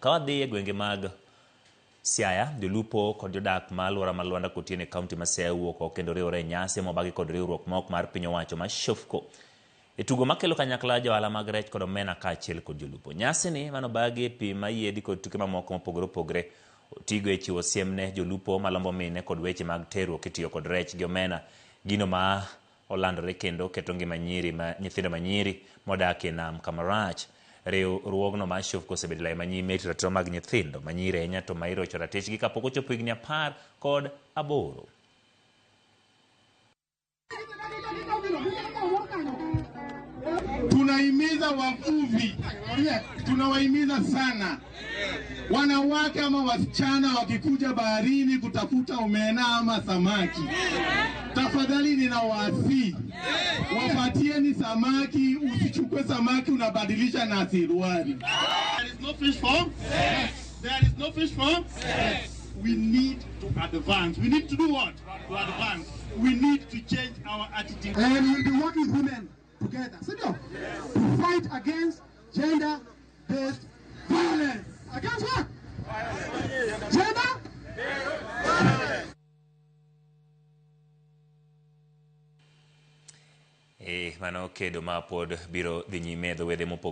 Ka wadhi e gwenge mag Siaya, jolupo kod jodak ma alwora ma Lwanda Kotieno e kaunti ma Siaya owuok oko kendo riwore e nyasi mobagi kod riwruok ma ok mar piny owacho ma Shofco e tugo makelo kanyakla johala mag rech kod omena kaachiel kod jolupo. Nyasini manobagi e pi ma yiedhi kod tuke mamoko mopogore opogore otigo e chiwo siem ne jolupo malombo mine kod weche mag terruok kitiyo kod rech gi omena, gino ma olandore kendo keto ngima nyiri ma nyithindo manyiri modakie nam kamarach. Riwruogno mar Shofco osebedo e lai manyime e rito ratiro mag nyithindo manyiri ahinya to ma irocho ratichgi kapok ochopo higni 18. Tunahimiza wavuvi, tunawahimiza sana wanawake ama wasichana wakikuja baharini kutafuta omena ama samaki, tafadhali ninawasihi wapatieni samaki. Usichukue samaki unabadilisha na suruali. There is no fish for sex. There is no fish for sex. We need to advance. We need to do what? To advance. We need to change our attitude. And we'll be working with women together, si ndio? To fight against gender-based violence. Against what? Gender? Eh, mano kedo ma pod biro dhi nyime e dho wedhe mopogore.